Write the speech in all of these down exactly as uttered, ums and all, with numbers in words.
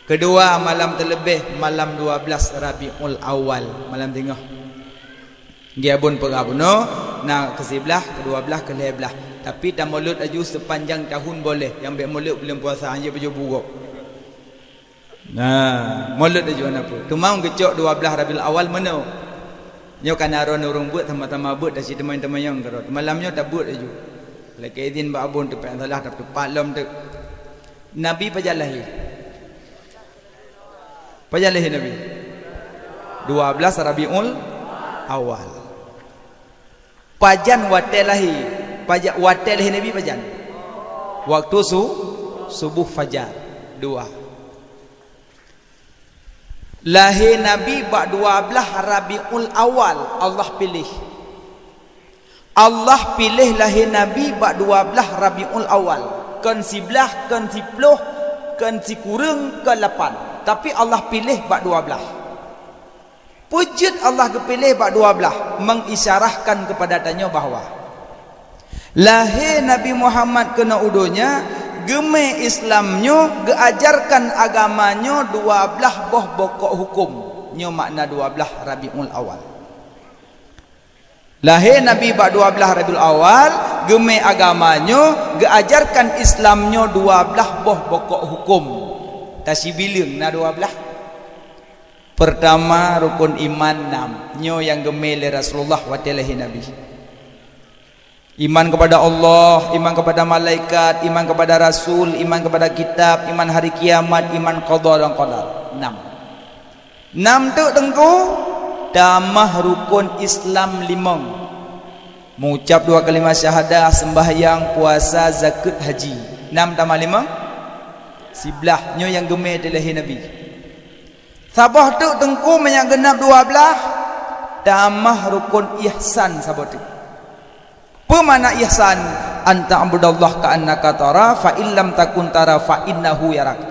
Keudua, malam teuleubeh malam dua belas Rabiul Awal, malam teungoh. Geuabon peugah bunoe, na keusiblaih, keudua blaih, keulhèe blaih. Tapi tamulod aju seupanjang tahun boleh, nyang bèk mulod buleuen puasa, hanjeuet beujoe bugok. Nah, mulod aju hana peue. Teuma geucok dua blaih Rabiul Awal meunoe. Nyoe kana droeneuh ureueng beuet, sama-sama beuet, dan si teumanyong-teumanyong keudroe. Malam nyoe tabeuet aju. Lakèe idhin bak abon teupeu salah, teupeu lom teuk. Nabi pajan lahé? Pajan lahé Nabi? Dua blaih Rabiul Awal. Pajan watèe lahé? Paja-, watèe lahé Nabi pajan? Waktu su-, suboh fajar. Dua. Lahé Nabi bak dua blaih Rabiul Awal, Allah piléh. Allah piléh lahé Nabi bak dua blaih Rabiul Awal, kon siblaih, kon siploh, kon sikureueng, kon lapan. Tapi Allah piléh bak dua blaih. Peue jeuet Allah geupiléh bak dua blaih, mengisyarahkan keupada tanyoe bahwa lahé Nabi Muhammad keunoe u donya, geumé Islam nyoe, geuajarkan agama nyoe dua blaih boh bokok huköm. Nyoe makna dua blaih Rabiul Awal. Lahé Nabi bak dua blaih Rabiul Awal, geumé agama nyoe, geuajarkan Islam nyoe dua blaih boh bokok huköm. Tasibileung na dua blaih. Peurtama, rukon iman nam. Nyoe nyang geumé lé Rasulullah watèe lahé Nabi. Iman kepada Allah, iman kepada malaikat, iman kepada rasul, iman kepada kitab, iman hari kiamat, iman qada dan qadar. Nam. Nam teuk teungku, tamah rukon Islam limong. Meuucap dua kalimat syahadah, seumbahyang, puasa, zakeuet, haji. Nam tamah limong? Siblaih. Nyoe nyang geumé watèe lahé Nabi. Saboh teuk teungku, meunyo geunab dua blaih, tamah rukon ihsan saboh teuk. Peue makna ihsan? "An ta'budallaha ka'annaka tara, fa in lam takun tara, fa innahu yarak."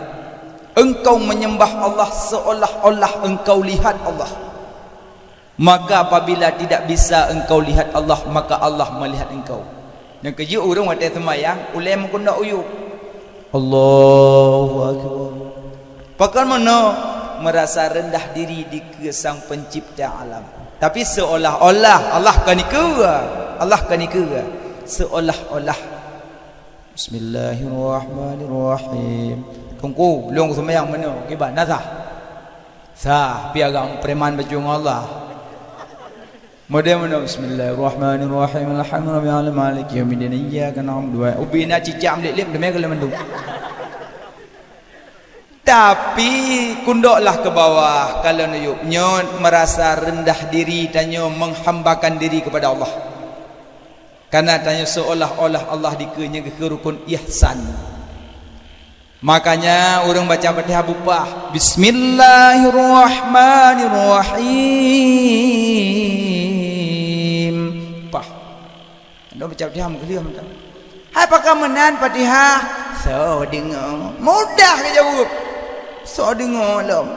Engkau menyembah Allah seolah-olah engkau lihat Allah. Maka apabila tidak bisa engkau lihat Allah, maka Allah melihat engkau. Nyang keujeuet ureueng watèe seumayang, ulèe meukundok u yup. Allahu Akbar. Pakon meunoe? Meurasa reundah diri dikeue Sang Pencipta alam. Tapi seolah-olah Allah ka nikeue, Allah ka nikeue. Seolah-olah. Bismillahirrahmanirrahim. Teungku, lôn seumayang meunoe, kiban, na sah? Sah, pi agam preman bacut ngon Allah. Model meunoe, "Bismillahirrahmanirrahim. Alhamdulillahirabbil alamin. Maliki yaumiddin. Iyyaka na'budu wa" ubé na cicak meuliek-liek, teumé keu lôn mandum. Tapi kundoklah keu bawah, kalon u yup nyoe meurasa reundah diri tanyoe menghambakan diri kepada Allah. Karena tanyoe seolah-olah Allah dikeue, nyan geukheun rukon ihsan. Makanya ureueng baca Fatihah bupah, "Bismillahirrahmanirrahim." Pah. Anda baca Fatihah meukeuleuh mantong. Hai pakon meunan Fatihah? Soe deungoe? Mudah geujaweueb. Soe deungoe lom.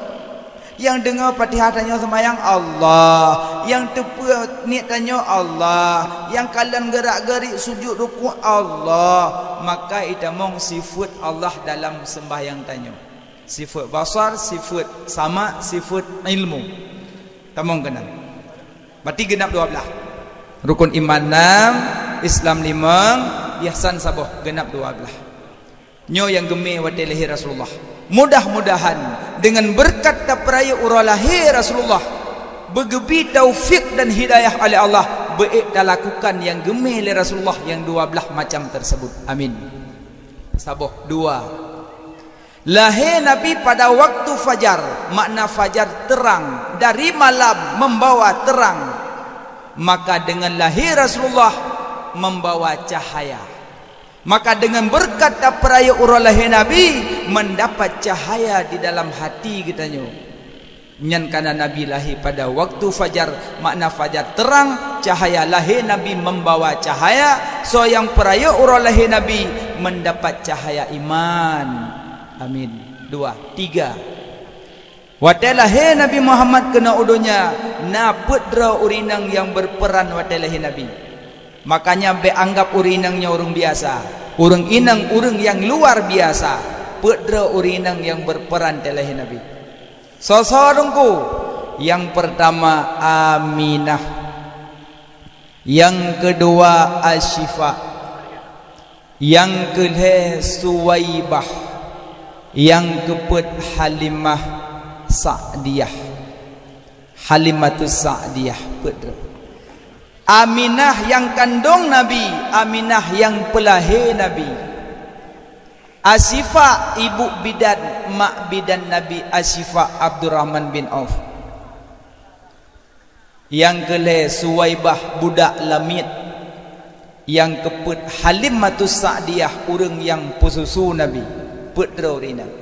Nyang deungoe Fatihah tanyoe seumayang Allah, nyang teupeue niet tanyoe Allah, nyang kalon geurak-geurik sujut rukuk Allah, maka itamong sifeuet Allah dalam seumbahyang tanyoe. Sifeuet basar, sifeuet sama, sifeuet ilmu. Tamong keunan. Berarti geunab dua blaih. Rukon iman nam, Islam limong, ihsan saboh, geunab dua blaih. Nyoe nyang geumé watée lahé Rasulullah. Mudah-mudahan deungon beureukat tapeurayeuk uroe lahé Rasulullah, beugeubi taufik dan hidayah oleh Allah, beuék talakukan nyang geumé lé Rasulullah nyang dua blaih macam tersebut. Amin. Saboh, dua. Lahé Nabi pada waktu fajar, makna fajar terang, dari malam membawa terang. Maka dengan lahé Rasulullah membawa cahaya. Maka dengan berkat dan peuraya uroe lahé Nabi, mendapat cahaya di dalam hati geutanyoe. Nyan kana Nabi lahé pada waktu fajar, makna fajar terang, cahaya lahé Nabi membawa cahaya, soe nyang peuraya uroe lahé Nabi mendapat cahaya iman. Amin. Dua, tiga. Watée lahé Nabi Muhammad keunoe u donya, na peuet droe ureuëng inong nyang berperan watée lahé Nabi. Makanya bék anggap ureuëng inong nyoe ureuëng biasa. Ureuëng inong ureuëng nyang luar biasa. Peuet droe ureueng inong nyang berperan teuk lahé Nabi. Soe-soe Teungku? Nyang peurtama Aminah. Nyang keudua Asyifa. Nyang keulhée Suwaibah. Nyang keupeuet Halimah Sa'diyah. Halimatus Sa'diyah, peuet droe. Aminah nyang kandong Nabi, Aminah nyang peulahé Nabi. Asyifa ibu bidan, mak bidan Nabi, Asyifa Abdurrahman bin Auf. Nyang keulhée Suwaibah budak lamiet. Nyang keupeuet Halimatus Sa'diyah, ureueng nyang peususu Nabi. Peuet droe ureueng inong.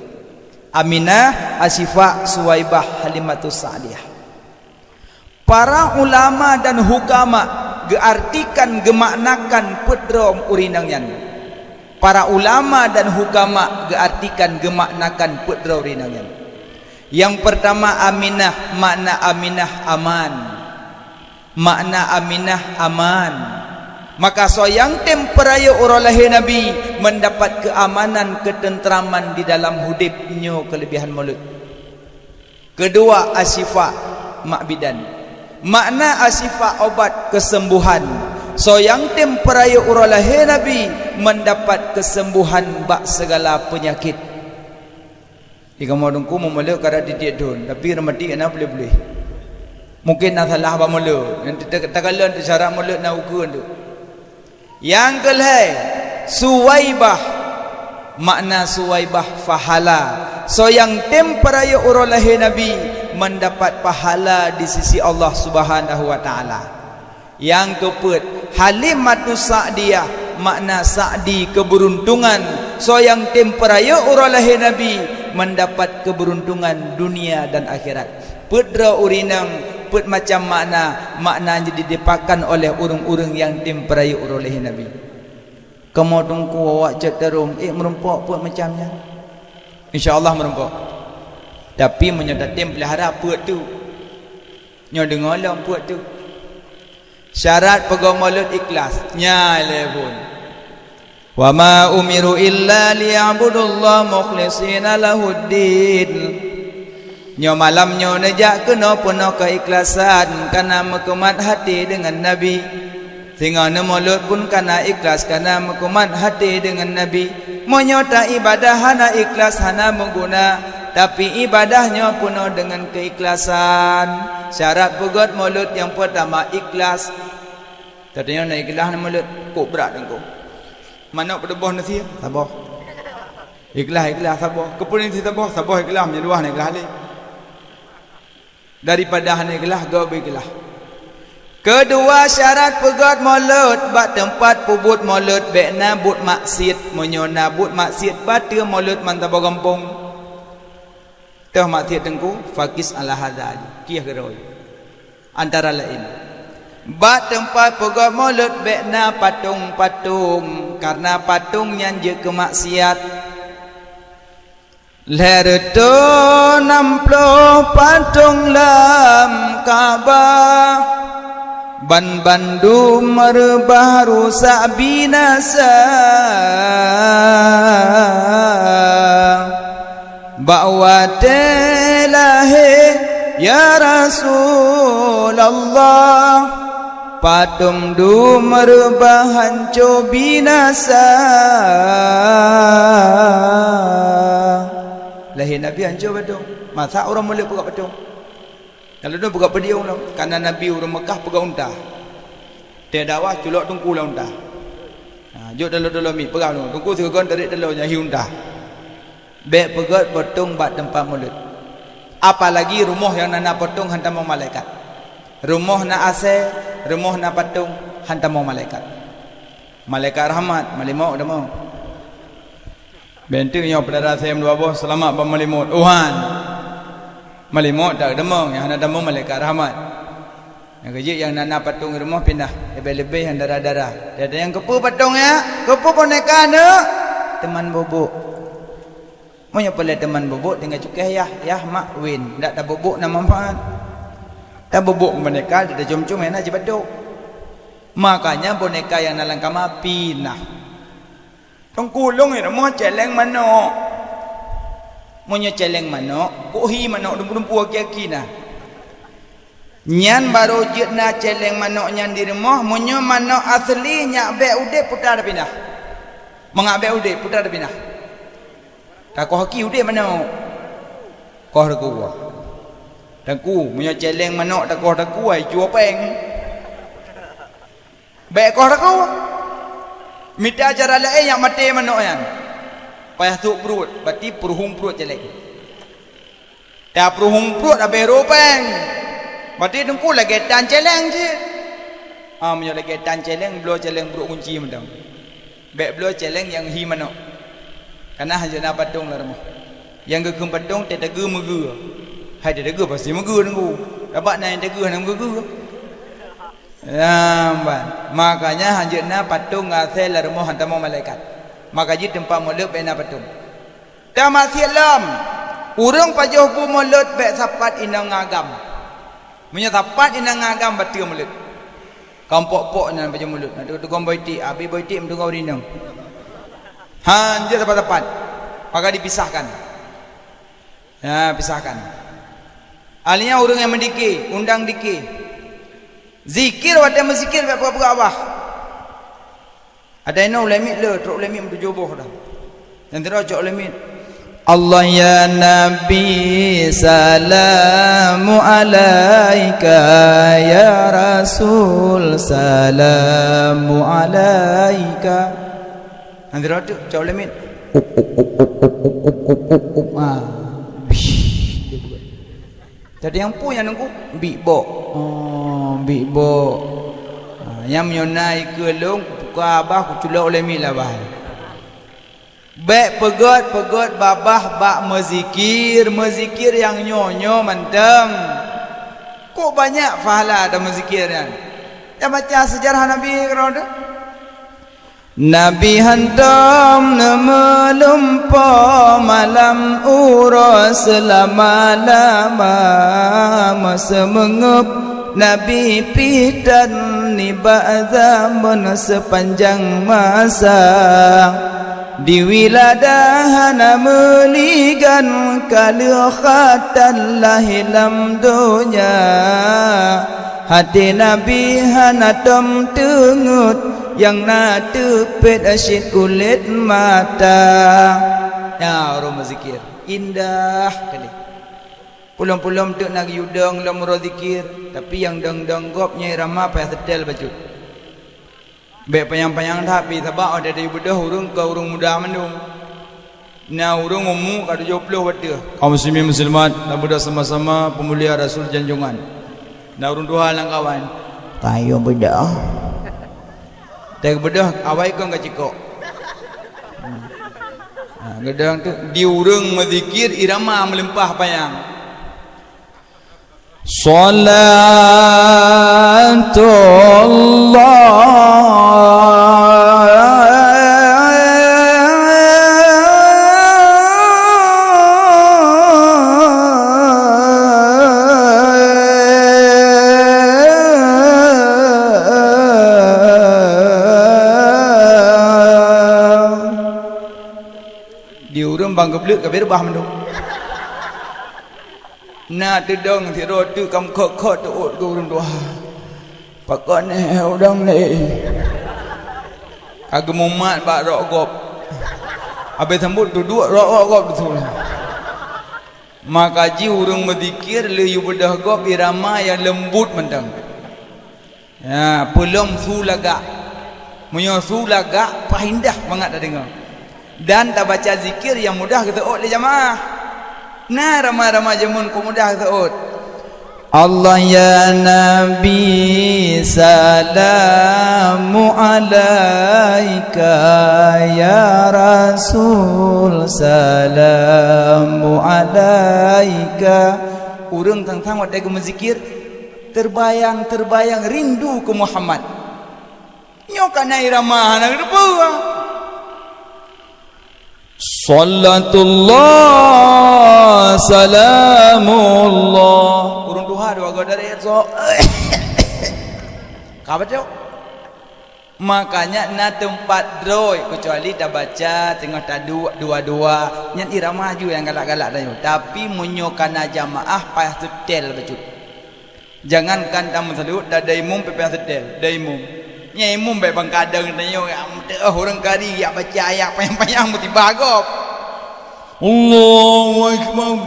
Aminah, Asyifa, Suwaibah, Halimatus Sa'diyah. Para ulama dan hukama geuartikan, geumaknakan peuet droe ureueng inong nyan. Para ulama dan hukama geuartikan, geumaknakan peuet droe ureueng inong nyan. Nyang peurtama Aminah, makna Aminah aman. Makna Aminah aman. Maka soe nyang tem peurayeuk uroe lahé Nabi mendapat keamanan, ketentraman di dalam udeb, nyoe keuleubihan Maulud. Keudua Asyifa, mak bidan. Makna Asyifa obat kesembuhan. Soe nyang tem peurayeuk uroe lahé Nabi mendapat kesembuhan bak segala penyakit. Di kamoe Teungku meumulod kada tieb-tieb thon, tapi reumatik na puléh-puléh. Mungken na salah bak mulod, nyang teuka-, takalon teuh syarat mulod na ukeue tu. Nyang keulhée, Suwaibah. Makna Suwaibah pahala. Soe nyang tem peurayeuk uroe lahé Nabi mendapat pahala di sisi Allah Subhanahu wa Taala. Nyang keupeuet, Halimatus Sa'diyah, makna Sa'di keberuntungan. Soe nyang tem peurayeuk uroe lahé Nabi mendapat keberuntungan dunia dan akhirat. Peuet droe ureueng inong, peuet macam makna, makna nyang dipakan oleh ureueng-ureueng nyang tem peurayeuk uroe lahé Nabi. Kamoe Teungku awak cot tarông, ék meurumpok peuet macam nyan? Insya Allah meurumpok. Tapi meunyoe tatem peulihara peuet tu, nyoe deungoe lom peuet tu. Syarat peugöt mulod ikhlas. Nyan lé phon. "Wa ma umiru illa liya'budullaha mukhlishina lahuddin." Nyoe malam nyoe neujak keunoe peunoh keuikhlasan, kana meukumat haté deungon Nabi. Singoh neumulod pun kana ikhlas, kana meukumat haté deungon Nabi. Meunyoe ta ibadah hana ikhlas, hana meuguna, tapi ibadah nyoe peunoh deungon keuikhlasan. Syarat peugöt mulod nyang peurtama ikhlas. Teudeungoe na ikhlas na mulod, kok brat Teungku. Manok peutuboh neusie, saboh. Ikhlas, ikhlas, saboh. Keupeue neusie saboh? Saboh ikhlas, meunyoe dua hana ikhlas lé. Daripada hana ikhlas, göt beu ikhlas. Keudua syarat peugöt mulod, bak teumpat peubuet mulod bék na buet maksiet. Meunyoe na buet maksiet, bateue mulod mantong bak gampông. Toh maksiet Teungku, fakis ala hadza, kieh keudroe. Antara laén, bak teumpat peugöt mulod bék na patong-patong, karna patong nyan jeuet keu maksiat. Lhèe reutôh nam ploh patong lam Ka'bah, ban bandum reubah rusak binasa. Bak watèe lahé, ya Rasulullah, patong dum reubah hanco binasa. Lahé Nabi hanco patong. Masa ureueng mulod peugöt patong? Lalu tu peugöt peudiong lom. Karena Nabi ureueng Mekah peugöt unta. Teudakwah culok Teungku lam unta. Ha, jok taloe-taloe miet, peugah lom. Teungku sigoe tarék taloe nyan hi unta. Bék peugöt patong bak teumpat mulod. Apalagi rumoh nyang na patong han tamong malaikat. Rumoh na asèe, rumoh na patong han tamong malaikat. Malaikat rahmat, malimok tamong. Bék enteuk nyoe peudara sém dua boh seulamat bak malimok. Tuhan. Malimok tak tamong, nyang hana tamong malaikat rahmat. Nyang keujeuet nyang na, na patong rumoh pindah, leubeh-leubeh nyang dara-dara. Nyang keupeue patong nyan, keupeue boneka nyan? Teuman bobok. Meunyoe peureulèe teuman bobok, tinggai cukéh yah, yah mak win, dak tabobok na manfaat. Tabobok boneka, dak tacom-com, na jibatok. Makanya boneka nyang na lam kama pinah. Teungku lôn i rumoh céléng manok. Meunyoe céléng manok, kok hi manok dumpu-dumpu aki-aki na. Nyan barô jeuet na céléng manok nyan di rumoh, meunyoe manok asli nyak bèk udép puta tapinah. Mangat bèk udép puta tapinah. Takoh aki udép manok. Koh takue. Takue, meunyoe céléng manok takoh takue, ai cue péng. Bèk koh takue. Mita cara laén nyang maté manok nyan. Payah sôk pruet, berarti peuruhueng pruet céléng. Tapeuruhueng pruet abéh rô péng. Berarti teungku lagèe tan céléng cit. Ah, meunyoe lagèe tan céléng, bloe céléng brôk gunci mantong. Bèk bloe céléng nyang hi manok. Kana hanjeuet na patong lam rumoh. Nyang geukheun patong teuteugeu meugeue. Hai teuteugeu pasti meugeue teungku. Sabab na nyang teugeu hana meugeue. Lambat. Makanya hanjeuet na patong ngon asèe lam rumoh hantamong malaikat. Maka jih teumpat mulod bèk na patong. Tamasiek lom. Ureueng pajoh bu mulod bèk sapat inong ngon agam. Meunyoe sapat inong ngon agam bateue mulod. Kampok-pok nyan pajoh mulod. Na teugom boitik, abi boitik meuteugom rinong. Hanjeuet sapat-sapat. Maka dipisahkan. Ya, pisahkan. Alia ureueng nyang meudike, undang dike. Zikir watèe meuzikir bèk peugah-peugah babah. Ada inoe ulèe miet le, trok ulèe miet meutujoh boh dah. Nyang sidroe cok ulèe miet. Allah ya Nabi salamu alaika, ya Rasul salamu alaika. Nyang sidroe tu cok ulèe miet. Up, up, up, up. Ah. Bish. Jadi nyang peue nyang nunggu? Bik bok. Oh, bik bok. Ha, nyang meunyoe na ikeue lôn, kupuka babah, kuculok ulèe miet lam babah. Bèk peugöt-peugöt babah bak meuzikir, meuzikir nyang nyoe-nyoe mantong. Kok banyak pahala tameuzikir nyan? Tabaca seujarah Nabi keudroe teuh. Nabi hantom neumeulumpoe malam uroe seulama-lama, meuseumeungeup Nabi pih tan nibak zameun seupanjang masa. Di wiladah hana meuligan ka lheueh khatan lahé lam donya. Até Nabi hana tom teungeut, nyang na teupet cit kulét mata. Nyan ureueng meuzikir, indah kali. Peulom-peulom teuk na geuyue dong lom uroe zikir, tapi nyang dong-dong gob nyan irama payah seutel bacut. Bèk panyang-panyang that pih, sabab watèe tayue beudôh ureueng ka ureueng muda mandum. Na ureueng umu ka tujoh ploh watèe. Kaum muslimin muslimat, tabeudôh sama-sama peumulia Rasul janjongan. Na ureueng tuha lam kawan. Ka yue beudôh. Teubeudôh awai kon ka cikok. Ha, geudong tu di ureueng meuzikir irama meuleumpah panyang. Salatullah. Di ureueng bang geubleuk ka beureubah mandum. Na teudong sidroe teuk ka meukhot-khot teuôt keu ureueng tuha. Pakon nyoe udong lé. Ka geumumat bak rok gob. Abéh sambot tuduek rok-rok gob beutôi. Maka jih ureueng meuzikir lé yue beudôh gob irama nyang leumbut mantong. Ya, peulom su lagak. Meunyoe su lagak, paih indah mangat tadeungoe. Dan tabaca zikir nyang mudah geuseuôt lé jamaah. Na rama-rama jameun kok mudah geuseuôt. Allah ya Nabi salamu alaika, ya Rasul salamu alaika. Ureueng sang-sang watèe geumeuzikir, terbayang-terbayang rindu keu Muhammad. Nyoe ka na irama hana geuteupeue. Salatullah, salamullah. Ureueng tuha dua goe dari so. Ka baca. Makanya na teumpat droe, keucuali tabaca teungoh taduek dua-dua, nyan irama ju nyang galak-galak tanyoe. Tapi meunyoe kana jamaah, payah seutôt bacut. Jangankan tameusalut, ta-, da imum payah seutôt, da imum. Nyan imum bèk ban kadang tanyoe, ya, meuteuk ureueng kari, ya, baca ayat panyang-panyang, meusiba gob. Allahu Akbar.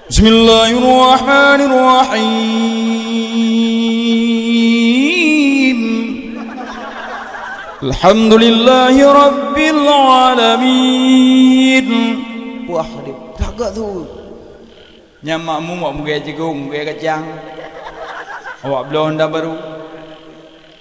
Bismillahirrahmanirrahim. Alhamdulillahirabbil alamin. Wah, dia tagak tu. Nyan makmum awak meugaya jigong, meugaya kacang. Awak bloe honda baru.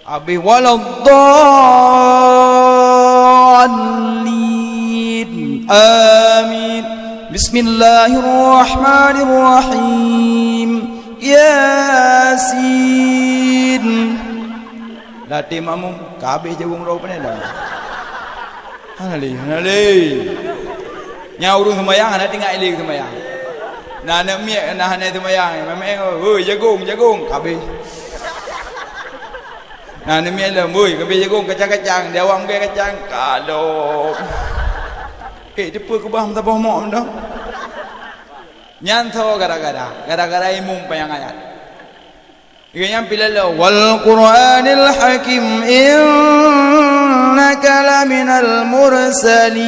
Habéh waladdallin. Amin. Bismillahirrahmanirrahim. Yasin. Lateh makmum, ka habéh jagong droe pane dah. Hana lé, hana lé. Nyan ureueng seumayang, hana teuingat lé seumayang. Na aneuk miet, na hana seumayang, meu'en, "Hoi, jagong, jagong," ka habéh. Na aneuk miet lom, "Hoi, ka habéh jagong, kacang-kacang," di awak meugaya kacang, ka lom. Eh, dipeue keubah meusaboh mok mantong? Nyan soe gara-gara, gara-gara imum panyang ayat. Gobnyan pih laloe, "Wal Qur'anil Hakim, innaka laminal mursalin."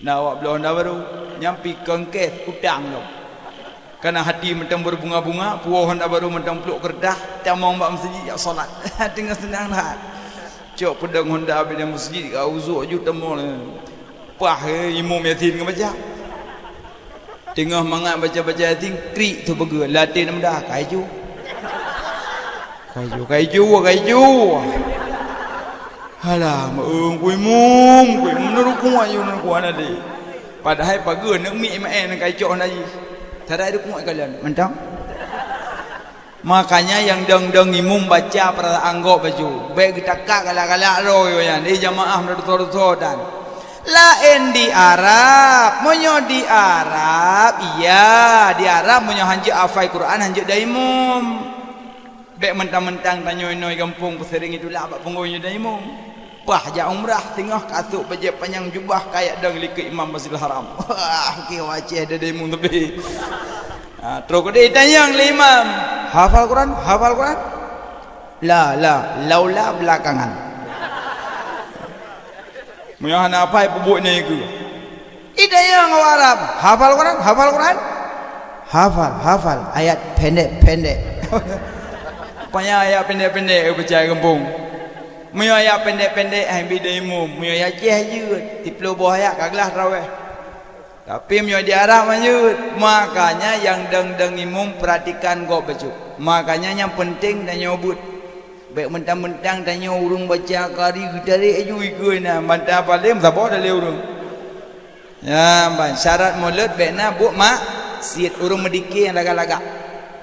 Na awak bloe honda baru, nyan pih kongkes utang lom. Kana hati mantong beubunga-bunga, puwoe honda baru mantong pluek keureutah, tamong bak meuseujid jak salat. Teungoh seunang that. Cok peudong honda bak meuseujid, ka uzuek ju tamong. Pah, eh, imum Yasin geubaca. Teungoh mangat baca-baca Yasin, krik tu peugah, "Lateh na muda, ka iju. Ka iju, ka iju, ka iju." Halah, meu-, ku imum, ku imum, na rukuk aju, na rukuk na deh. Padahai pageue neuk miet meu'en ka icok na jih. Tarai rukuk kalon, mantong. Makanya nyang dong-dong imum baca peurasaan gob bacut. Bèk geutakak galak-galak droe nyan. Eh, jamaah meudosa-dosa tan. Laén di Arab. Meunyoe di Arab, iya, di Arab meunyoe hanjeuet hafai Quran, hanjeuet da imum. Bèk mentang-mentang tanyoe inoe gampông peusiréng itulak bak punggôi nyoe da imum. Pah jak umrah, singoh ka sôk bajèe panyang jubah kajak dong likôt Imam Masjidil Haram. Wah, oke, Aceh dada imum teubé. Ha, trok keudeh itanyong lé imam, "Hafal Quran? Hafal Quran?" "La, la, laula belakangan." Meunyoe hana hafai, peubuet nyan keuh. Itanyong awak Arab, "Hafal Quran? Hafal Quran?" "Hafal, hafal, ayat pendek-pendek." Panyang ayat pendek-pendek, eh, peucaya gampông. Meunyoe ayat pendek-pendek, hai bi da imum. Meunyoe ayat Aceh jeuet, siplôh boh ayat ka glah traweh. Tapi meunyoe di Arab hanjeuet, makanya nyang dong-dong imum perhatikan gob bacut. Makanya nyang penting tanyoe beuet. Bèk mentang-mentang tanyoe ureueng baca kari geutarek aju ikeu na, mantong paleng saboh dalé ureueng. Ya, ban syarat mulod bèk na buet maksiet, ureueng meudike nyang lagak-lagak.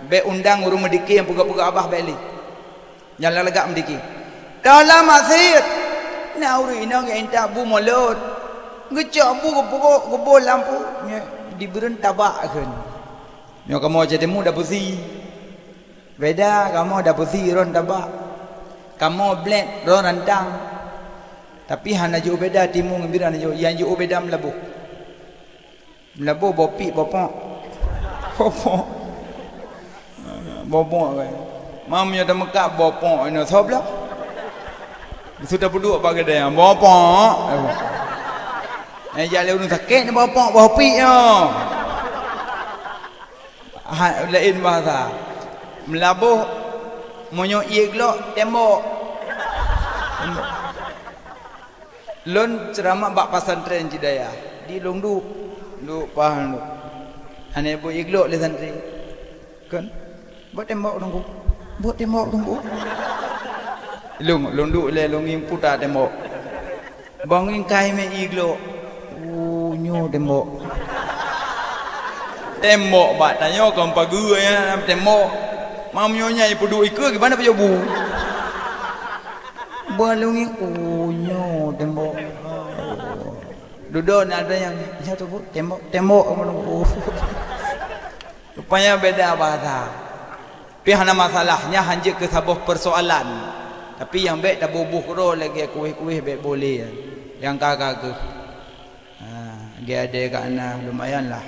Bèk undang ureueng meudike nyang peugah-peugah abah bèk lé. Nyang lagak-lagak meudike. Dalam maksiet. Na ureueng inong nyang intat bu mulod. Geucok bu geupukok, geuboh lampu, nyoe dibeureun tabak kheun. Nyoe kamoe cit teumu dapusi. Beda kamoe dapusi ron tabak. Kamoe blét ron rantang. Tapi hana jiôh beda timu ngon bireuen, hana jiôh, nyang jiôh beda meulaboh. Meulaboh boh piek, boh pok. Boh pok. Boh pok kan. Mam nyoe tameukab boh pok inoe soe bloe. Su tapeuduek bak keudè, boh pok. Eh, jak lé ureueng sakét ni boh pok, boh piek nyoe. Ha, laén bahasa. Meulaboh, meunyoe ié glok, tembok. Tembok. Lôn ceuramah bak pesantren cit dayah. Di lôn duek, duek pahan duek. Hana buet ié glok lé santri. Kan? Buet tembok Teungku. Buet tembok Teungku. Lôn, lôn duek lé lôn ngieng puta tembok. Bangun kai mé ié glok. Oh, nyoe tembok. Tembok bak tanyoe kon pageue nyan tembok. Mam nyoe nyang ipeuduek ikeue gimana pajoh bu? Balungi, oh, nyoe tembok. Dudoe na ada nyang, "Nyoe tu, Bu, tembok, tembok." Oh. Rupanya beda bahasa. Pih hana masalah, nyan hanjeuet keu saboh peusoalan. Tapi nyang bèk taboh-boh keudroe lagèe kuweh-kuweh bèk boleh. Nyang ka-ka keuh. Ha, lagèe adèe ka na, lumayan lah.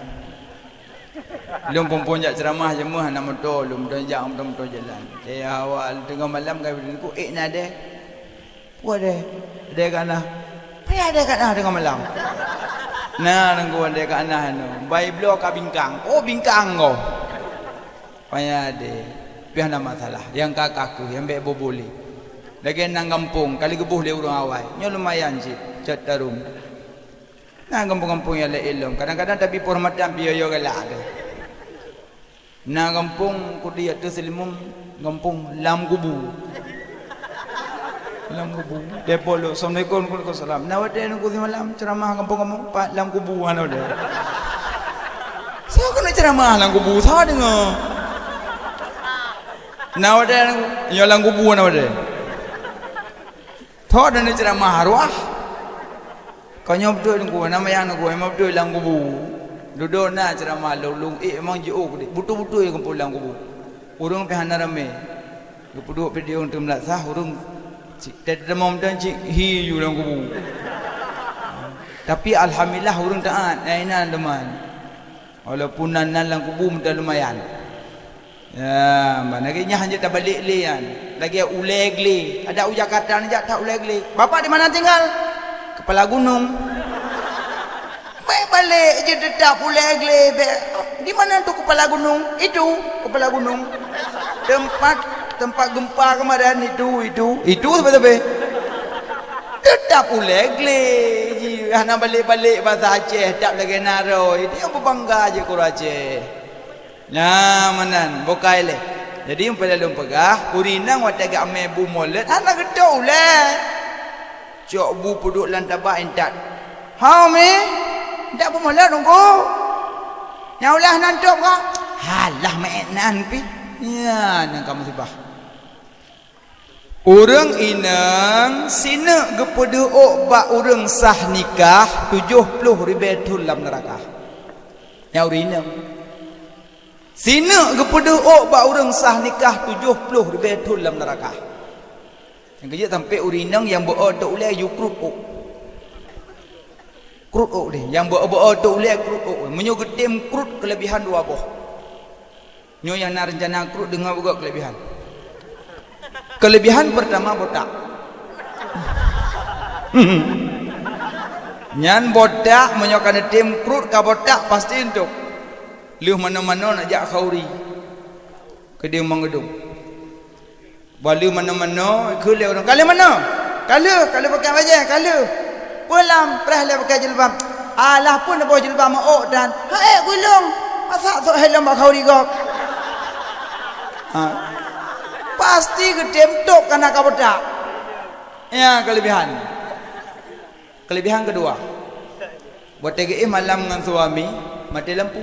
Lôn phôn-phôn jak ceuramah jeumeuh hana moto, lôn meuteujak moto-moto jalan. Eh, awak teungoh malam ka ku ék na adèe. Peue adèe? Adèe ka na. Peue adèe ka na teungoh malam? Na, nunggu adèe ka na nyoe. Bai bloe ka bingkang. Oh, bingkang goh. Payah deh. Pih hana masalah. Nyang ka-ka keuh, nyang bèk boh boleh. Lagèe nan gampông, ka lheuh geuboh lé ureueng awai. Nyoe lumayan cit, cot tarum. Na gampông-gampông nyang laén lom. Kadang-kadang tabi peuhormatan pih yo-yo galak teuh. Na gampông kudi ateueh Seulimeum, gampông Lam Kubu. Lam Kubu. Telepon lom, "Assalamualaikum." "Waalaikumsalam." "Na watèe nyoe simalam ceuramah gampông kamoe?" "Pat Lam Kubu hana watèe." Soe keuneuk ceuramah Lam Kubu? Soe deungö? Na watèe nyoe Lam Kubu hana watèe. Soe deungö ceuramah arwah? Ka nyoe beutôi Teungku, nama nyang Teungku, memang beutôi Lam Kubu. Dudoe na ceuramah lôn, lôn ék memang jiôh keudéh. Beutôi-beutôi gampông Lam Kubu. Ureueng pih hana ramé. Geupeuduek pih di ureueng teumeulaksah, ureueng cit, teudeungoe mantong cit hi ju Lam Kubu. Tapi alhamdulillah ureueng taát, na inan teuma. Walaupun nan, nan Lam Kubu meuteulumayan. Ya, ban lagèe nyan hanjeuet tabalek lé nyan. Lagèe ulèe glé. Ada u Jakarta neujak that ulèe glé. "Bapak di mana tinggal?" "Kepala gunung." Bèk balek jeuet teutap ulèe glé, bèk. "Di mana tu kepala gunung?" "Itu, kepala gunung. Tempat, tempat gempa kemarin itu, itu, itu sabe-sabe." Teutap ulèe glé. Ji, hana balek-balek basa Aceh, teutap lagèe naro. Itu nyang beubangga jih keu ureueng Aceh. Nyan meunan, bukai lé. Jadi, nyang lôn peugah, ureueng inong watèe geuamé bu mulod, hana geutôp ulèe. Cok bu peuduek lam taba intat. "Hao, Mi, intat bu mulod, Teungku. Nyang ulah nan tôp ka?" "Halah, meu'èk nan pih." Nyan nyang ka musibah. Ureueng inong sineuk geupeudeuh ôk bak ureueng sah nikah tujoh ploh ribèe thôn lam neuraka. Nyan ureueng inong. Sineuk geupeudeuh ôk bak ureueng sah nikah tujoh ploh ribèe thôn lam neuraka. Nyang keujeuet sampoe ureueng inong nyang beu-o tôp ulèe yue krut ôk. Krut ôk deh, nyang beu-o, beu-o tôp ulèe krut ôk. Meunyoe geutem krut keuleubihan dua boh. Nyoe nyang na reuncana krut deungö beugöt keuleubihan. Keuleubihan peurtama botak. Nyan botak, meunyoe ka neutem krut ka botak pasti euntok. Lheueh manoe-manoe neujak khauri. Keudéh meugeudong. Bak lheueh manoe-manoe, kheun lé ureueng, "Ka lheueh manoe? Ka lheueh, ka lheueh pakai bajèe, ka lheueh." Peue lam preh lé pakai jilbab. Alah pun neuboh jilbab meu'ok tan. "Hai, gulong. Masa sok hai lom bak khauri gob?" Ha. Pasti geutem tôp kana ka botak. Nyan keuleubihan. Keuleubihan keudua, watèe geuéh malam ngon suami, maté lampu.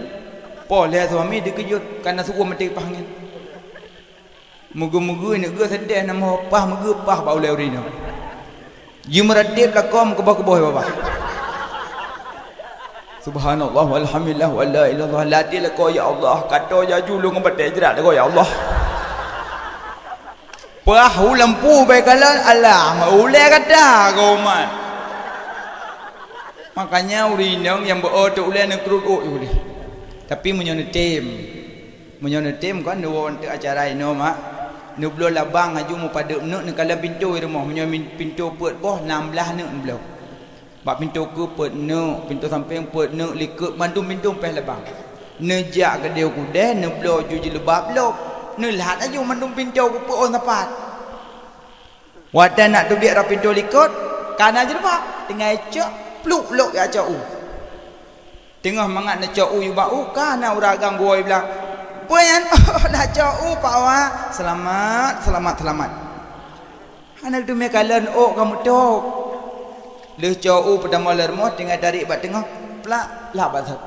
Poh lhèe suami dikeujot, kana sugoh maté kipaih angén. Meugeue-meugeue ineuk geuh seudeh, na meuho paih meugeue paih bak ulèe ureueng inong. Jimeuratéb lakoe meukeubah-keubah babah. Subhanallah walhamdulillah wala ilaha illallah. Latih lakoe, "Ya Allah, kato jaju lôn ngon batèe jrat lakoe, ya Allah." Paih u lampu bèe kalon, alah, ulèe gata keu umat. Makanya ureueng inong nyang beu-o tôp ulèe neukrut ôk ulèe. Tapi meunyoe neutem, meunyoe neutem kon neuwoe ateueh acara inoe mak, neubloe labang laju meupadub neuk neukalon pintoe rumoh. Meunyoe min-, pintoe peuet boh, nam blaih neuk neubloe. Bak pintoe keue peuet neuk, pintoe sampéng peuet neuk, likot, mandum pintoe péh labang. Neujak keudéh u keudè, neubloe ju jilbab lom. Neulhat laju mandum pintoe keu peuet ôn sapat. Watèe nak teubiet rot pintoe likot, ka na jilbab, tinggai cok, pluk lom jak cok u. Teungoh mangat neucok u ubak u, ka na ureueng agam geuwoe blang. "Peue nyan?" "Oh, na cok u, Pak Wak." "Seulamat, seulamat, seulamat." Hana teumé kalon ôk ka meutok. Lheueh cok u peutamong lam rumoh, tinggai tarék bak teungoh, plak, lhah bak sot.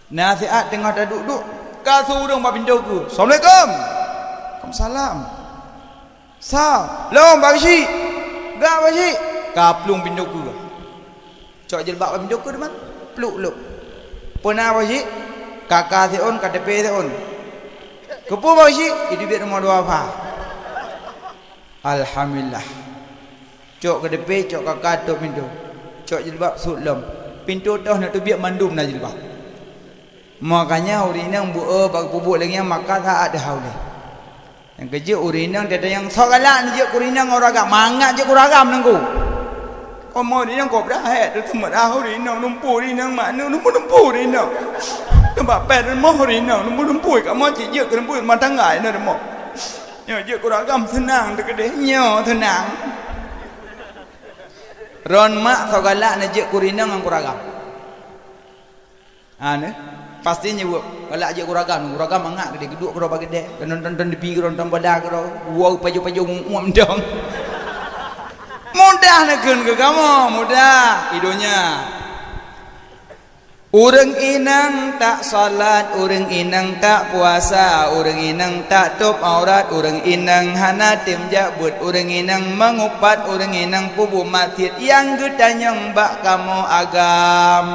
Nasihat teungoh taduek-duek, ka su ureueng bak pintoe keue. "Assalamualaikum." "Waalaikumsalam." "Sa, lom bak Beusyik." "Ga Beusyik." Ka plueng pintoe keue. Cok jilbab bak pintoe keue teuma, pluk lom. "Peue na Beusyik?" "Ka ka siôn, K T P siôn." Keupeue bak syik? Iteubiet rumoh dua pha. Alhamdulillah. Cok keudepe, cok kaka, tôp pintoe. Cok jilbab, sot lom. Pintoe toh neuteubiet mandum na jilbab. Makanya ureueng inong beu-e bak peubuet lagèe nyan maka saat teuhah ulèe. Nyang keujeuet ureueng inong teuh nyang sok galak neujeuet keu ureueng inong ngon ureueng agam, mangat jeuet keu ureueng agam nangku. Kamoe ureueng inong kobra hèk teuteumeudah ureueng inong, lumpu ureueng inong, mak neuk lumpu-lumpu ureueng inong. Teuma pèt rumoh ureueng inong, lumpu-lumpu kamoe cit jeuet keu lumpu rumah tangga inong rumoh. Nyoe jeuet keu ureueng agam seunang teuh keudeh, nyoe seunang. Droen mak sok galak neujeuet keu ureueng inong ngon keu ureueng agam. Ha, nyoe. Pasti nyoe buet. Galak jeuet keu ureueng agam, ureueng agam mangat keudeh, geuduek keudroe bak geudeh, nonton-nonton tipi keudroe, nonton bola keudroe, woe pajoh-pajoh muet-muet mantong. Mudah neukheun keu kamoe, mudah. I donya. Ureueng inong tak salat, ureueng inong tak puasa, ureueng inong tak tôp aurat, ureueng inong hana tem jak beuet, ureueng inong meungupat, ureueng inong peubuet maksiet, nyang geutanyong bak kamoe agam.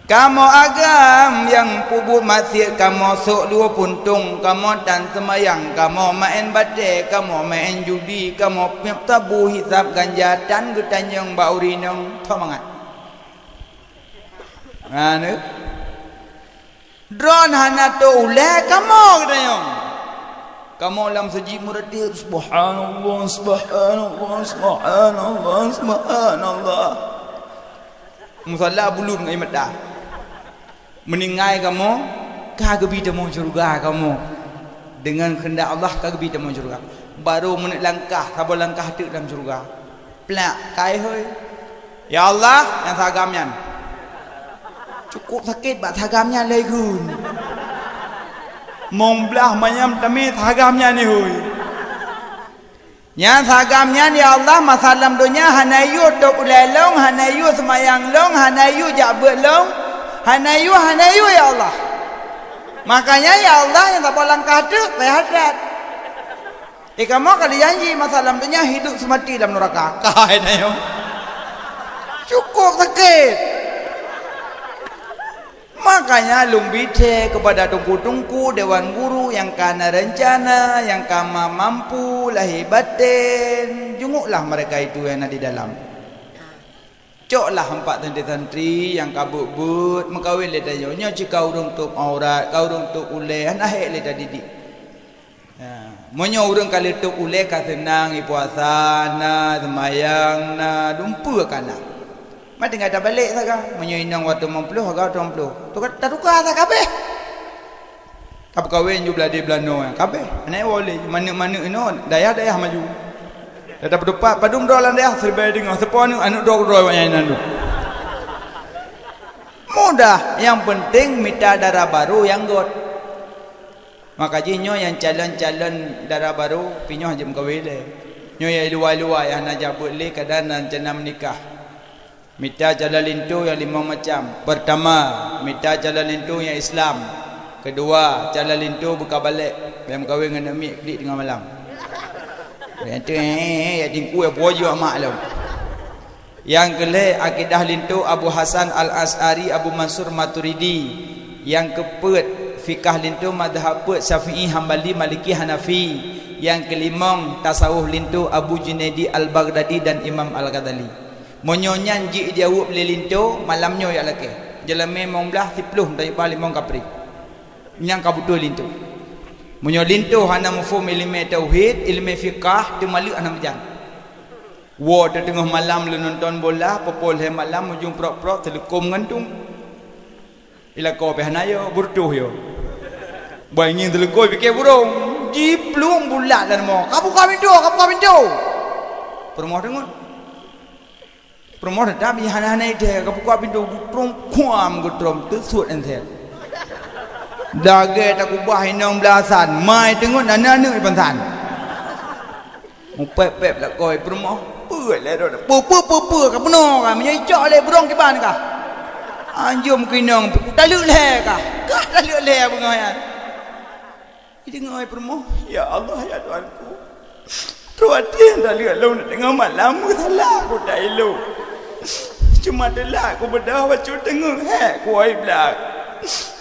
Kamoe agam nyang peubuet maksiet, kamoe sôk luweue puntông, kamoe tan seumayang, kamoe maén batèe, kamoe maén judi, kamoe piep sabu, hisab ganja, tan geutanyong bak ureueng inong. Tho mangat. Nyan, eh. Droen hana tôp ulèe, kamoe geutanyong. Kamoe lam seujid meureuti, subhanallah, subhanallah, subhanallah, subhanallah. Musala buleuen ngon ié mata. Meuninggai kamoe, ka geubi tamong syeuruga kamoe. Deungon keundak Allah ka geubi tamong syeuruga. Barô meuneuk langkah, saboh langkah teuk lam syeuruga. Plak, ka ihôi. Ya Allah, nyang sagam nyan. Cukup sakét bak sagam nyan lé kheun. Mong blah manyam tamé sagam nyan ihôi. Nyang sagam nyan, ya Allah, masa lam donya hana yue tôp ulèe lôn, hana yue seumayang lôn, hana yue jak beuet lôn, hana yue, hana yue, ya Allah. Makanya, ya Allah, nyang saboh langkah teuk, saya hasrat. Eh, kamoe ka lheueh janji masa lam donya hidup seumati lam nuraka. Ka hai na nyoe. Cukup sakét. Makanya lôn bi thèe keupada teungku-teungku, dewan guru nyang ka na reuncana, nyang ka ma-, mampu lahé batén, junguklah mereka itu yang na di dalam. Coklah empat santri-santri nyang ka beuet-beuet, meukawen lé tanyoe. Nyoe cit ka ureueng tôp aurat, ka ureueng tôp ulèe, hana hék lé tadidik. Ya, meunyoe ureueng ka lheueh tôp ulèe ka seunang, ipuasa na, seumayang na, dumpeue ka na. Ma tinggai tabalek saga. Meunyoe inong watèe limong ploh, agam watèe limong ploh. Tuka, tatuka saga kabeh. Ka peukawen ju blah deh blah noe, kabeh. Aneuk woe lé, maneuk-maneuk inoe, dayah-dayah maju. Dah tapeutupat, padum droe lam dayah, siribèe deungoe, seupôt aneuk, aneuk droe, droe awaknyan inan tu. Mudah, nyang penting mita dara barô nyang göt. Maka jih nyoe nyang calon-calon dara barô, pih nyoe jeuet meukawen lé. Nyoe nyang luwa-luwa nyang hana jak beuet lé, kadang na rencana meunikah. Mita calon linto nyang limong macam. Pertama, mita calon linto nyang Islam. Kedua, calon linto beuka balek, bèk meukawen ngon aneuk miet klik teungoh malam. Nyang tu, eh, eh, eh, ya tingku ya puwoe jiwak mak lom. Nyang keulhèe, akidah linto Abu Hasan Al-Asy'ari, Abu Mansur Maturidi. Nyang keupeuet, fikah linto mazhab peuet Syafi'i, Hambali, Maliki, Hanafi. Nyang keulimong, tasawuf linto Abu Junaidi Al-Baghdadi dan Imam Al-Ghazali. Meunyoe nyan jijaweueb lé linto, malam nyoe jak lakèe. Jeulamèe limong blah, siploh, meutanyoe ba limong kapri. Nyang ka beutôi linto. Meunyoe linto hana muphom ileumèe tauhid, ileumèe fikah, teumaleuek hana meujan. Woe teuh teungoh malam lôn nonton bola, pukul lhèe malam ujong prok-prok teuleukom ngon tueng. Ilakoe pih hana yo, beureutoh yo. Bah ngieng teuleukom pike burông, jiplueng bulat lam rumoh. Ka buka pintoe, ka buka pintoe. Peurumoh deungon. Peurumoh teutab hana-hana ideh, ka buka pintoe, geutrông kuam geutrông, teusuet entel. Lagèe takubah inong beulasan, mai teungeut aneuk-aneuk ibansan. Mupèp-pèp lakoe peurumoh, peuet lé droe. Peue, peue, peue, peue, ka peunoh ka, meunyoe icok lé burông kiban ka. Anjom keu inong, taleuek lhèe ka. Ka taleuek lhèe beungoh nyan. Ideungoe peurumoh, "Ya Allah, ya Tuhanku. Trok até taleuek lôn teungoh malam, meusalah ku tailok. Cuma teulak ku beudôh bacut teungeut hék ku ai blah.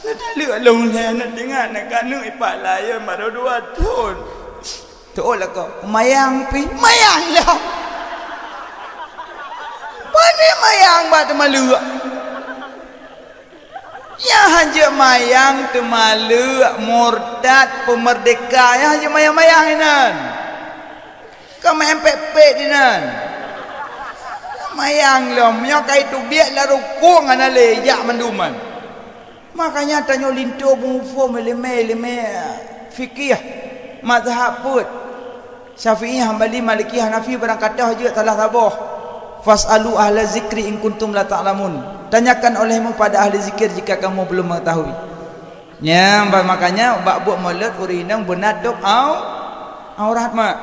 Neutaleuek lôn lé, neutingat neukaneuk ipak layeuen baru dua thon. Teuôt lakoe, mayang pih, mayang lom. Pane mayang bak teumaleuek. Nyang hanjeuet mayang teumaleuek, murtad, peumerdeka, nyang hanjeuet mayang-mayang inan. Ka main pet-pet inan. Mayang lom, nyoe ka iteubiet lam rukong hana lé jak manduman. Makanya tanyoe linto beumuphom ileumé-ileumé fikih, mazhab peuet. Syafi'i, Hambali, Maliki, Hanafi barang ka toh jeuet salah saboh. "Fas'alu ahla zikri in kuntum la ta'lamun." Tanyakan olehmu pada ahli zikir jika kamu belum mengetahui. Nyan ba-, makanya bak buet mulod ureueng inong beuna tôb au-, aurat mak.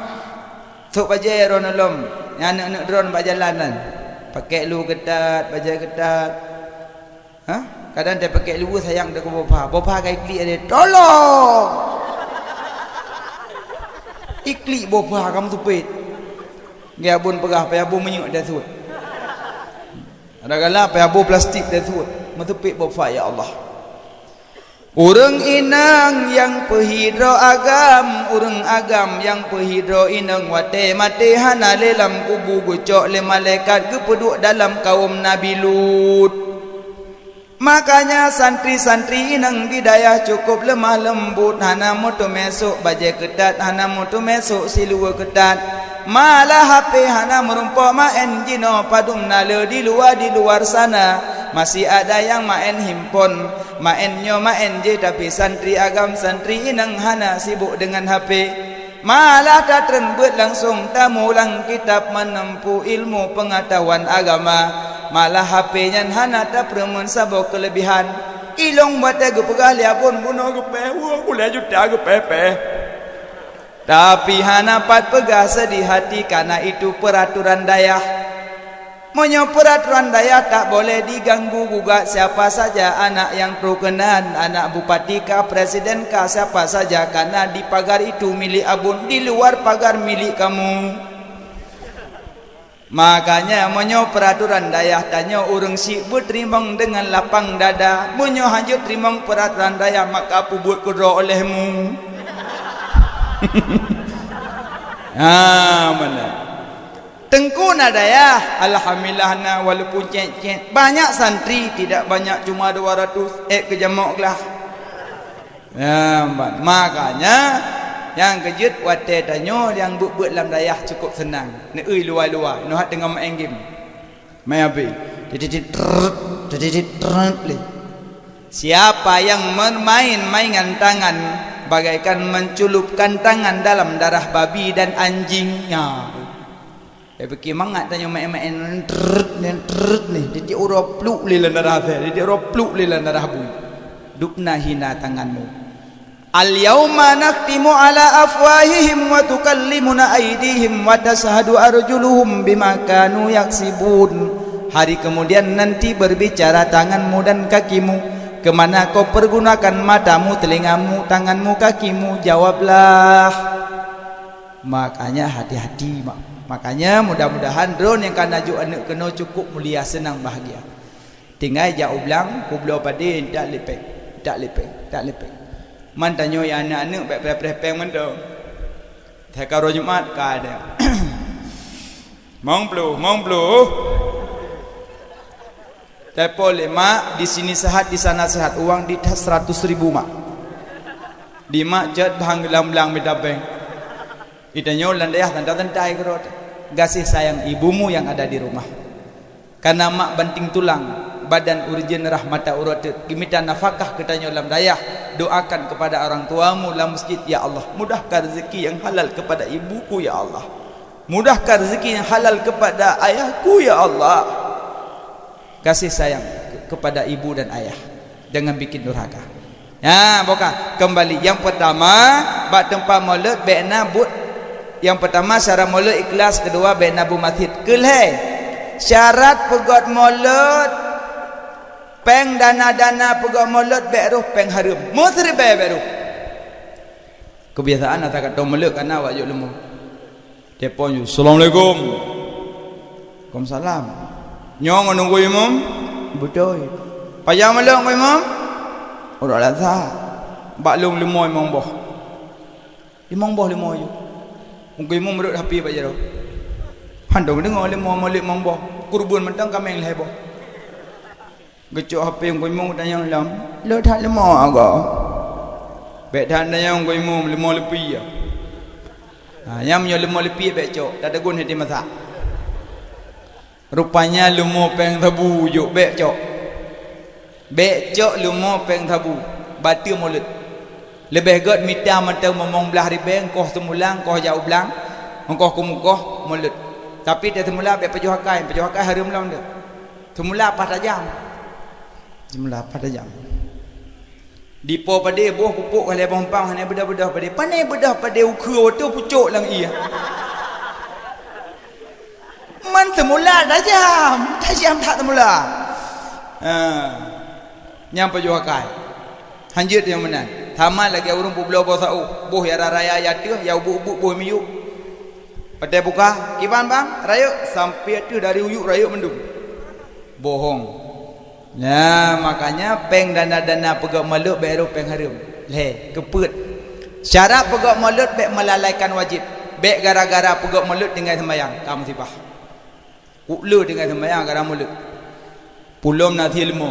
Sôk bajée droeneuh lom, nyan aneuk-aneuk droeneuh bak jalan nyan. Pakék lu keutat, bajée keutat. Ha? Kadang teupakék lu sayang teuh keu boh pha. Boh pha ka iklik ade, "Tolong!" Iklik boh pha ka meuseumpét. Geuh abon peugah, payah boh minyeuk dah suet. Ada gala payah boh plastik dah suet. Meuseumpét boh pha, ya Allah. Ureueng inong nyang peuhidroe agam, ureueng agam nyang peuhidroe inong, watée maté hana lé lam kubu, geucok lé malaikat geupeuduek dalam kawöm Nabi Lut. Makanya santri-santri inong di dayah cukup leumah leumbot, hana meuteumé sôk bajée keutat, hana meuteumé sôk siluweue keutat. Malah hapé hana meurumpok, maén jinoe padum na le di luwa, di luar sana. Masih ada nyang maén himpon, maén nyoe, maén jéh, tapi santri agam, santri inong hana sibuk deungon hapé. Malah tatreun beuet langsong tamulang kitab, meuneumpu ilmu peungatahuan agama. Malah hapé nyan hana tapeureumeun saboh keuleubihan. Ilong watée geupeugah lé abon bunoe geupéh, woe kulée juta geupéh-péh. Tapi hana pat peugah seudih hati, karena itu peraturan dayah. Meunyoe peraturan dayah tak boleh diganggu gugat, siapa saja anak nyang trok keunan, anak bupati kah, presiden kah, siapa saja, karena di pagar itu milik abon, di luar pagar milik kamu. Makanya, meunyoe peraturan dayah tanyoe ureueng syiek beuteurimong deungon lapang dada, meunyoe hanjeuet teurimong peraturan dayah, maka peubuet keudroe olehmu. Ha, meunan. Teungku na dayah, alhamdulillah na, walaupun cét-cét. Banyak santri, tidak banyak, cuma dua ratus, ék keu jamok glah. Ya, ma-, makanya, nyang keujeuet watée tanyoe nyang beuet-beuet lam dayah cukup seunang. Neueu luwa-luwa, neuhat teungoh maén game. Main api. Titit trrrt, titit trrrt lé. Siapa yang bermain-main dengan tangan, bagaikan mencelupkan tangan dalam darah babi dan anjing. Ya. Eh, beki mangat tanyoe maén-maén, trrrt ni, trrrt ni. Titik uroe pluk lé lam darah teh, titik uroe pluk lé lam darah bui. Dubna hina tanganmu. "Al-yauma nakhtimu ala afwahihim wa tukallimuna aidihim wa tashhadu arjuluhum bima kanu yaksibun." Hari kemudian nanti berbicara tanganmu dan kakimu, kemana kau pergunakan matamu, telingamu, tanganmu, kakimu, jawablah. Makanya hati-hati, mak. Makanya mudah-mudahan droeneuh nyang ka na jok aneuk keunoe cukup mulia, seunang, bahagia. Tinggai jak u blang, kubloe padé, tak lé péng, tak lé péng, tak lé péng. Man tanyoe ya aneuk-aneuk bék preh-preh péng mantong. Teuka uroe Jumat ka ada. Mong ploh, mong ploh. Telepon lé mak, di sini sehat, di sana sehat, uang di tas seratus ribu mak. Di mak cot bang gelang-gelang mita péng. Di tanyoe lam dayah tanda-tanda keurot. Gaséh sayang ibumu yang ada di rumah. Karena mak banting tulang, badan ureuen rahmata uroe teuk, geumita nafakah keu tanyoe lam dayah, doakan kepada orang tuamu lam masjid, "Ya Allah, mudahkan rezeki yang halal kepada ibuku, ya Allah. Mudahkan rezeki yang halal kepada ayahku, ya Allah." Kasih sayang ke-, kepada ibu dan ayah. Jangan bikin durhaka. Ya, boka. Kembali. Yang pertama, bak teumpat mulod bék na buet. Yang pertama, syarat mulod ikhlas. Kedua, bék na buet masjid. Keulhée, syarat peugét mulod, péng dana-dana peugét mulod bék roh péng hareuem. Meusiribée bék roh. Kebiasaan ata ka mulod kana awak jok leumo. Telepon ju, "Assalamualaikum." "Waalaikumsalam." "Nyoe ngon Teungku Imum?" "Beutôi." "Pajan mulod Teungku Imum?" Uroe Selasa, bak lôn leumo limong boh. Limong boh leumo ju. Ungkoi Imum rhot hapé bak jaroe. Hana deungoe leumo molot limong boh. Kurban mantong kaméng lhèe boh. Geucok hapé Ungkoi Imum, geutanyong lom, "Le that leumo, Agoe?" "Bèk that," geutanyong Ungkoi Imum, "leumo leupie." Ha, nyan meunyoe leumo leupie bèk cok, tateugon hana masak. Rupanya leumo péng sabu jok, bèk cok. Bèk cok leumo péng sabu, bateue molot. Leubeh gèt mita mantong mumong blaih ribèe, ongkoh seumula, ongkoh jak u blang, ongkoh keumeukoh, molot. Tapi teuh seumula bèk pajoh akai, pajoh akai hareuem lom teuh. Seumula paih tajam. Seumula paih tajam. Dipo padé boh pupuk ka lhèe boh umpang, hana beudôh-beudôh padé. Pane beudôh padé ukeue watèe pucok lam ié. Man seumula tajam, tajam that seumula. Ha. Nyan pajoh akai. Hanjeuet nyang meunan. Sama lagèe ureueng peubloe boh saôh, boh nyang raya-raya ateueh, nyang ubit-ubit boh miyueb. Watèe buka, "Kiban, Bang?" "Rayeuk." Sampoe ateueh dari uyuek rayeuk mandum. Bohong. Nah, makanya péng dana-dana peugöt molot bèk rôh péng hareuem. Lhèe, keupeuet. Syarat peugöt molot bèk melalaikan wajéb. Bèk gara-gara peugöt molot tinggai seumayang, ka musibah. Uleue tinggai seumayang gara molot. Pulom na sie leumo.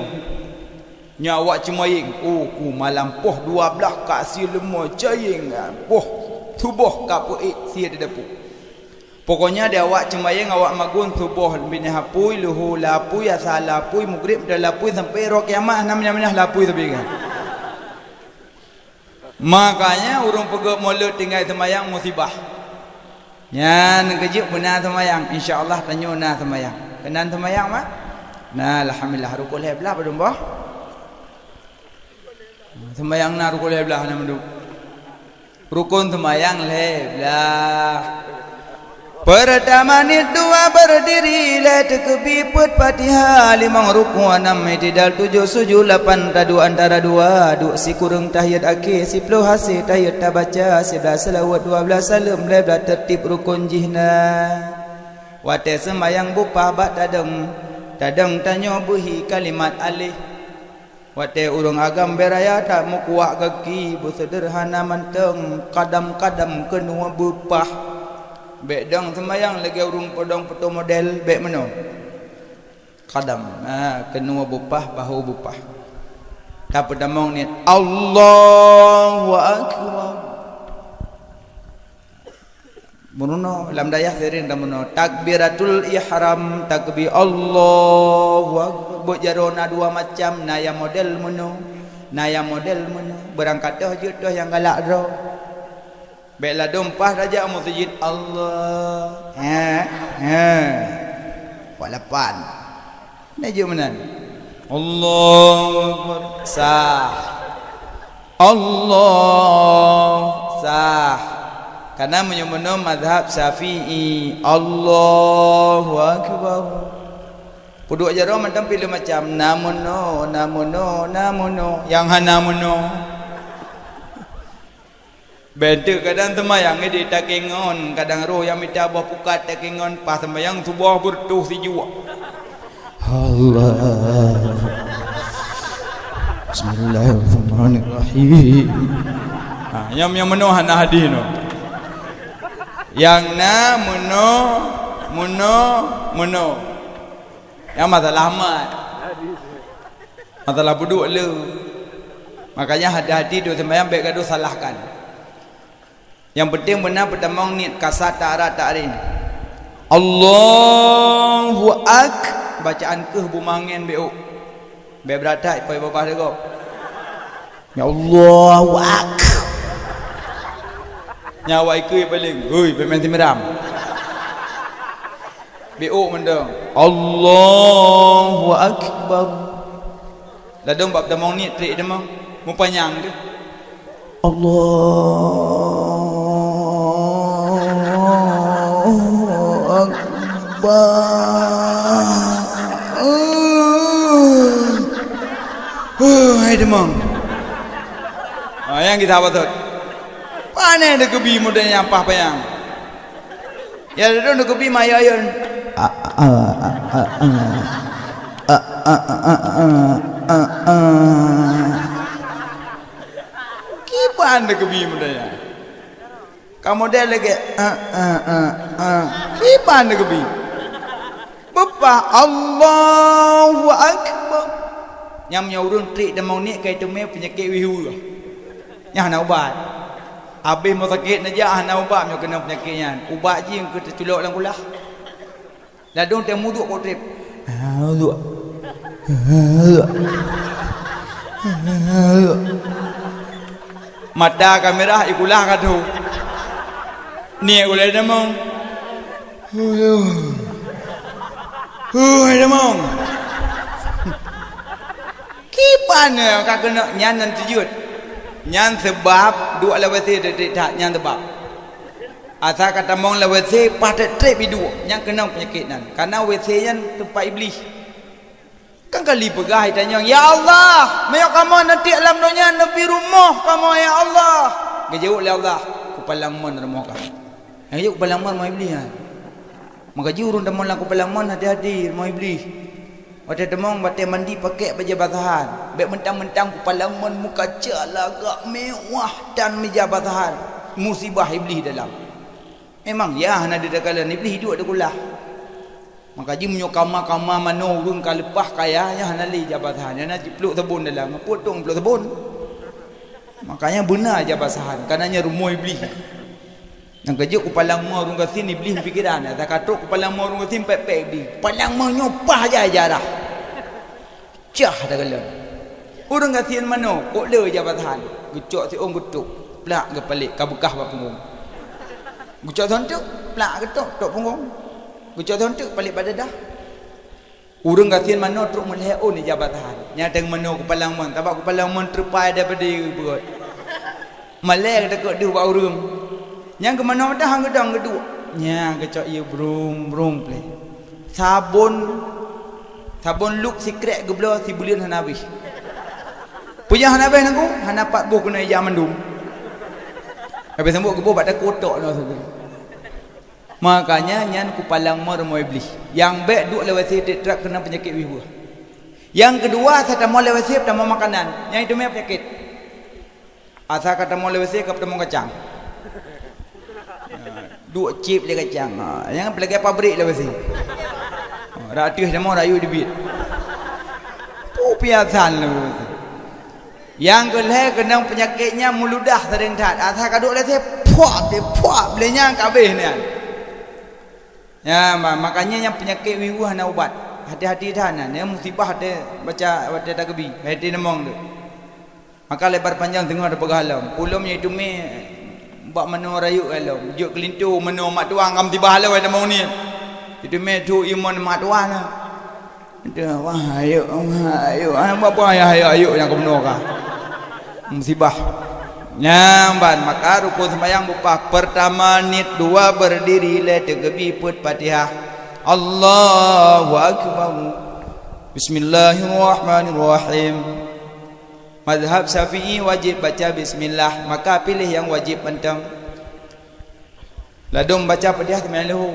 Nyoe awak ceumayang, oh, ku malam poh dua blaih ka sie leumo cayeng, poh suboh ka peuék sie di dapur. Pokoknya di awak ceumayang, awak magun suboh binéh apui, luho lapui, asa lapui, mugrib dah lapui, sampoe roh kiamat hana meunah-meunah lapui sabe kan. Makanya ureueng peugöt molot tinggai seumayang musibah. Nyan keujeuet beuna seumayang, insya Allah tanyoe na seumayang. Keunan seumayang, Mak? Na, alhamdulillah, rukon lhèe blaih padum boh? Seumayang na rukon lhèe blaih na mandum. Rukon seumayang lhèe blaih. Peurtama niet dua beurdiri, lhèe teukeubi, peuet Fatihah, limong rukon, nam i'tidal, tujoh sujud, lapan taduek antara dua, duek sikureueng tahiyat akhé, siploh hasé tahiyat tabaca, siblaih seulaweuet, dua blaih saleuem, lhèe blaih teurtib rukon jih na. Watèe seumayang bupah bak tadong, tadong tanyoe beuhi kalimat alih. Watèe ureueng agam bèe raya that meukuak gaki, beuseudeurhana mantong, kadam-kadam keunoe beupah. Bèk dong seumayang lagèe ureueng peudong peuto model, bèk meunoe. Kadam, ha, keunoe beupah, bahô beupah. Tapeutamong niet, Allahu Akbar. Meurunoe, lam dayah sering tameurunoe. Takbiratul ihram, takbir Allahu Akbar. Buet jaroe na dua macam, na nyang model meunoe, na nyang model meunoe. Beurangkat toh jeuet toh nyang galak droe. Bèk ladôm paih tajak meuseujid, Allah. He, he. Wak lapan. Hana jeuet meunan. Allahu Akbar. Sah. Allah. Sah. Karena meunyoe meunoe mazhab Syafi'i. Allahu Akbar. Peuduek jaroe mantong pih lhèe macam. Na meunoe, na meunoe, na meunoe. Nyang hana meunoe. Bèk teuk kadang seumayang idéh takengon, kadang roh nyang mita boh pukat takengon, paih seumayang suboh beureutoh sijuek. Allah. Bismillahirrahmanirrahim. Ha, nyang, nyang meunoe hana hadih nyoe. Nyang na meunoe, meunoe, meunoe. Nyang masalah mat. Masalah peuduek le. Makanya hati-hati dua seumayang bèk gadoh salahkan. Nyang penting beuna peutamong niet kasat ta'arat ta'arin. Allahu Ak, bacaan keuh beumangen bèk ôk. Bèk beuratak ipai babah lé gob. Ya Allahu Ak. Nyawa ikeu paléng, hôi, peumain simeram. Bèk ôk mantong. Allahu Akbar. Ladôm bak tamong niet trek tamong. Meupanyang teuh. Allahu Akbar. Huh, hai tamong. Ha, nyang geutanyoe beutôi. Pane deukeubie model nyang paih panyang. Ya, duduk deukeubie mayô ayôn. A, a, a, a, a. A, a, a, a, a, a, a. An deukeubi model nyan. Ka model lagèe, ah, ah, ah, ah. Kiban deukeubi. Beupah, Allahu Akbar. Nyang meunyoe ureueng trép tamong niet ka iteumé peunyakét wih-weueh. Nyan hana ubat. Abéh meuh sakét neujak hana ubat meunyoe keunong peunyakét nyan. Ubat jih keu teuculok lam kulah. Ladôm teuh muduek kok trép. Mata ka mirah, i kulah ka tho. Niet ulèe tamong. Hui, tamong. Kiban ka keuneuk nyan, nyan teujeuet. Nyan seubab duek lam WC trép that, nyan seubab. Asai ka tamong lam WC, paih trép-trép iduek, nyan keunong peunyakét nyan. Kareuna WC nyan teumpat Iblih. Kan kali peugah itanyong, "Ya Allah, meunyoe kamoe neutiek lam donya, neubi rumoh kamoe, ya Allah." Geujaweueb lé Allah, "Kupalang mon rumoh kah." Nyang geujaweueb kupalang mon rumoh Iblih nyan. Maka jih ureueng tamong lam kupalang mon hati-hati rumoh Iblih. Watèe tamong, watèe mandi pakèk bajèe basahan. Bèk mentang-mentang kupalang mon muka cak lagak mewah dan meja basahan. Musibah Iblih dalam. Memang ya hana ditakalen Iblih duek di kulah. Maka jih meunyoe kama-kama manoe ureueng ka leupah kaya, nyan hana lé ija basahan. Nyan na jiplôk sabon dalam. Peue tông plôk sabon? Makanya beuna ija basahan. Kareuna nyan rumoh Iblih. Nyang ka jeuet kupalang mon ureueng gasien, Iblih pikiran. Ata ka trok kupalang mon ureueng gasien, pèk-pèk Iblih. Palang mon nyoe paih aja jarah. Cah takalon. Ureueng gasien manoe, kok le ija basahan. Geucok siôn geutok, plak geupalek, ka beukah bak punggong. Geucok siôn teuk, plak geutok, tok punggong. Geucok siôn teuk, palek bak dadah. Ureueng gasien manoe trok meulhèe ôn ija basahan. Nyan teungoh manoe kupalang mon, sabab kupalang mon treupai daripada beurot. Malèe geutakot deuh bak ureueng. Nyang geumanoe mantong han geudong geuduek. Nyan geucok ie brung-brung pleh. Sabon, sabon Lux Secret geubloe sibuleuen hana habéh. Peue nyang hana habéh nangku? Hana pat boh keunoe ija mandum. Habéh sambot geuboh bak takue tok nyoe sabe. Makanya nyan kupalang mon rumoh Iblih. Nyang bèk duek lam WC trép-trép keunong peunyakét wih-weueh. Nyang keudua, asai tamong lam WC tamong makanan. Nyan iteumé peunyakét. Asai ka tamong lam WC ka peutamong kacang. Ha, duek céb lé kacang. Ha, nyang peulagèe pabrik lam WC. Ha, rak ateueh tamong rayeuk dibiet. Peue piasan lam WC. Nyang keulhèe keunong peunyakét nyan meuludah seuréng that. Asai ka duek lam WC, puap deh, puap lé nyan ka abéh nyan. Ya, ma-, makanya nyang peunyakét wih-weueh hana ubat. Hati-hati that nyan, nyan musibah watèe baca, watèe takeubie, hati tamong tu. Maka lebar panjang teungoh tapeugah lom. Ulôn nyoe iteumé bak manoe rayeuk lom. Jeuet keulinto manoe mak tuan ngam tibah lom tamong niet. Iteumé tu iman mak tuan na. Dah, wah, ayo, wah, ayo. Ah, apa, apa, ayo, ayo, ayo, nyang keubunoe ka. Musibah. Nyang ban, maka rukon seumayang beupah. Pertama, niet, dua, berdiri, lhèe, teukeubie, peuet Fatihah. Allahu Akbar. Bismillahirrahmanirrahim. Mazhab Syafi'i wajib baca bismillah, maka piléh nyang wajib mantong. Ladôm baca Fatihah teuma lheuh.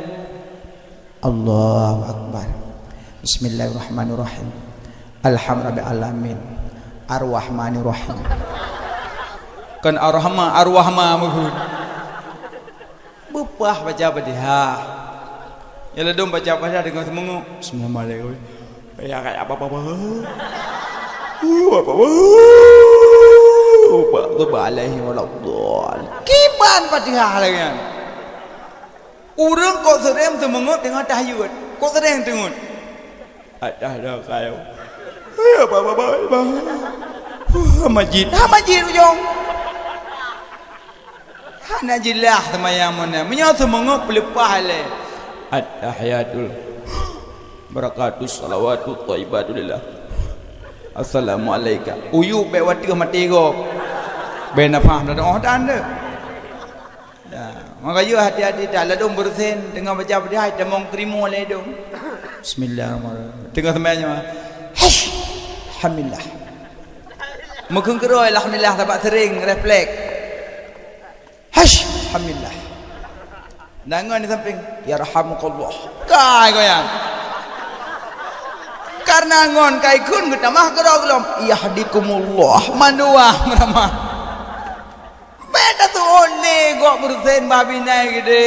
Allahu Akbar. Bismillahirrahmanirrahim. Alhamdulillahirabbil alamin. Arrahmanirrahim. Kon arrahma, arwahma meuhun. Beupah baca Fatihah. Ya ladôm baca Fatihah deungon seumeungok. Bismillahirrahmanirrahim. Ya, kayak apa-apa. Apa-apa. Apa-apa. Alaihi waladhdallin. Kiban Fatihah lagèe nyan. Ureueng kok seuréng teumeungeut teungoh tahajud. Kok seuréng teungeut. Atas dah kayo. Ya, apa-apa. Masjid. Ha, masjid ujong. Hana jeulaih seumayang meunan. Meunyoe seumeungeut peuleupah lé. At-tahiyatul barakatus salawatut thayyibatu lillah. Assalamualaika. Uyuek bèk watèe maté gob. Bèk nafah dah oh dan deh. Ya, maka yuk hati-hati dah ladôm beureusen teungoh baca Fatihah tamong keurimong lé dong. Bismillahirrahmanirrahim. Teungoh seumayang nyoe. Haish. Alhamdulillah. Meukeuen keudroe alhamdulillah sabab seuréng refleks. Haish, alhamdulillah. Nan ngon di sampéng, yarhamukallah. Kai goyang. Karena ngon kai kheun geutamah keudroe gohlom, yahdikumullah. Mandua meuramah. Gok beureusen bah binai geude.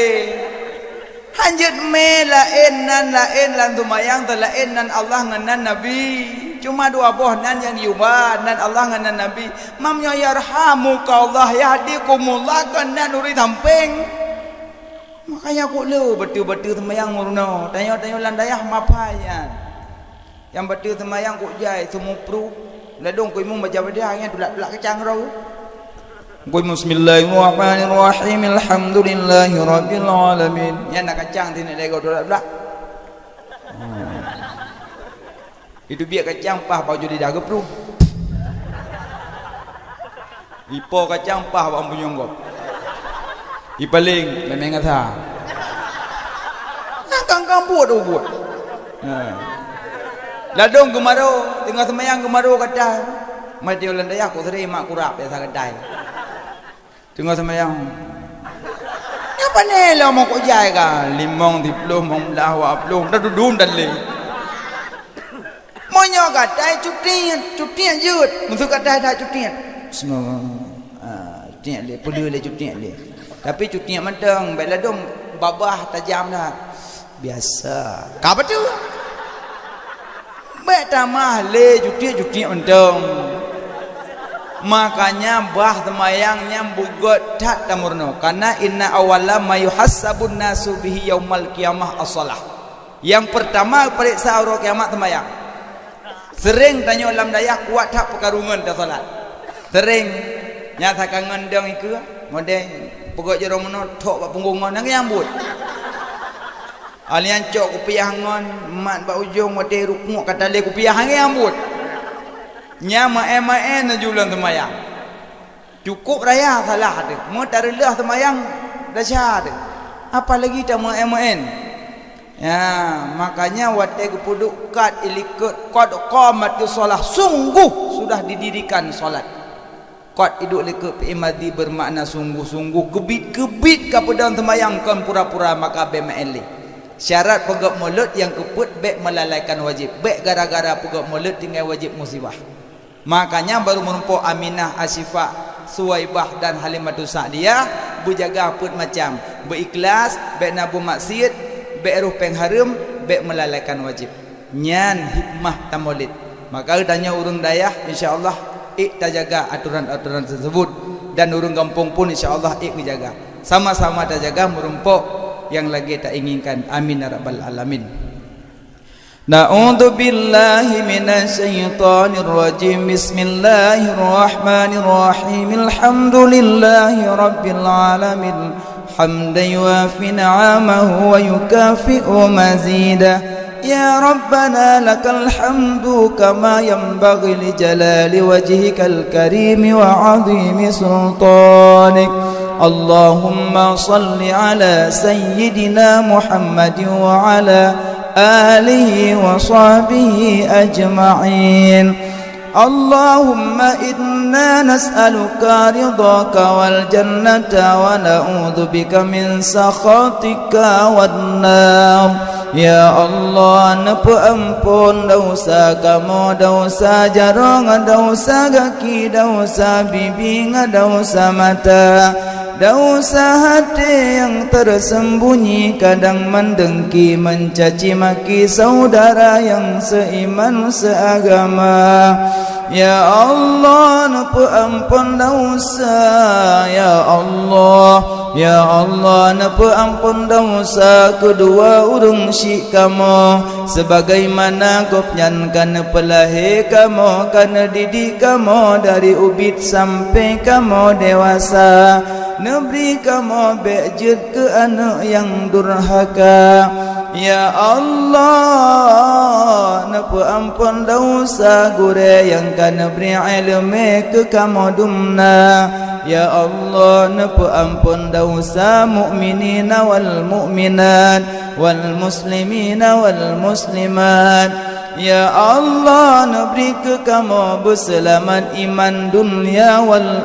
Hanjeuet mé laén nan laén lam seumayang, teulaén nan Allah ngon nan Nabi. Cuma dua boh nan nyang jiubah, nan Allah ngon nan Nabi. Mam nyoe yarhamukallah, yahdikumullah, kon nan ureuëng sampéng. Makanya kok le bateue-bateue seumayang meurunoe. Tanyoe-tanyoe lam dayah mapai nyan. Nyang bateue seumayang kok jai seumupru. Ladong kok imum baca Fatihah nyan tulak-tulak keucang roh. Kok imum, "Bismillahirrahmanirrahim. Alhamdulillahirabbil alamin." Nyan na kacang sineuk lego tulak-tulak. Itu biak kacang pah bak ujoe lidah geupruh. Ipo kacang pah bak punyueng gob. Ipaléng memeng asa. Nah, kang-kang buet buet. Ha. Ladong geumaro, teungoh seumayang geumaro gatai. Mati ulang dayah kok sering mak kurap biasa gatai. Teungoh seumayang. Nyan pane lom kok jai ka, limong siploh, limong blah, dua ploh, dah dudum dah lé. Meunyoe gatai cutiet, cutiet jeuet. Meuseu gatai that cutiet. Bismillah. Ah, cutiet lé, peuleu lé cutiet lé. Tapi cutiet mantong, bèk ladom babah tajam dah. Biasa. Ka beutôi. Bèk tamah lé jutiek-jutiek mantong. Makanya bah seumayang nyan beugöt that tameurunoe. Karena inna awwala ma yuhassabun nasu bihi yaumal qiyamah as-shalah. Nyang peurtama geupareksa uroe kiamat seumayang. Seuréng tanyoe lam dayah kuat that peukarungan tasalat. Seuréng nyan sakangon dong ikeue, model peugöt jaroe meunoe thok bak punggong ngon nyang buet. Alian cok kupiah ngon mat bak ujong watèe rukuk ka talé kupiah angin ambot. Nya maén-maén laju lôn seumayang. Cukup raya salah teuh, meutareuloh seumayang desya teuh. Apalagi ta maén-maén. Ya, makanya watèe geupeuduek kat ilikot qad qamatis shalah, sungguh sudah didirikan salat. Kot iduek likot fi'il madhi beumakna sungguh-sungguh, keubiet-keubiet kapeudong seumayang kon pura-pura maka bèk meu'en lé. Syarat peugöt mulod nyang keupeuet bèk meulalaikan wajéb, bèk gara-gara peugöt mulod tinggai wajéb musibah. Makanya barô meurumpok Aminah, Asyifa, Suwaibah dan Halimatus Sa'diyah beujaga peuet macam, beuikhlas, bèk na buet maksiet, bèk roh péng hareuem, bèk meulalaikan wajéb. Nyan hikmah tamulid. Maka tanyoe ureuëng dayah, insya Allah, ék tajaga aturan-aturan tersebut, dan ureuëng gampông pun, insya Allah, ék geujaga. Sama-sama tajaga meurumpok nyang lagèe tainginkan. Amin ya rabbal alamin. Na'udzubillahi minasy syaithanir rajim. Bismillahirrahmanirrahim. Alhamdulillahi rabbil alamin. حمدا يوافي نعمه ويكافئ مزيده. يا ربنا لك الحمد كما ينبغي لجلال وجهك الكريم وعظيم سلطانك. اللهم صل على سيدنا محمد وعلى آله وصحبه أجمعين. اللهم إنا نسألك رضاك والجنة ونعوذ بك من سخطك والنار. Ya Allah, neupeuamphon desya kamoe, desya jaroe, desya gaki, desya bibi, desya mata. Desya até nyang tersembunyi, kadang mendengki, mencaci maki saudara nyang seiman seagama. Ya Allah, neupeuamphon desya. Ya Allah, ya Allah, neupeuamphon desya keudua ureuëng syik kamoe. Sebagaimana Gobnyan ka neupeulahé kamoe, ka neudidik kamoe dari ubit sampai kamoe dewasa, neubri kamoe bèk jeuet keu aneuëk nyang durhaka. Ya Allah, neupeuamphon desya gurèe nyang ka neubri iéleumé keu kamoe dumna. Ya Allah, neupeuamphon desya mukminina wal mukminat, wal muslimina wal muslimat. Ya Allah, neubri keu kamoe beuseulamat iman dunia wal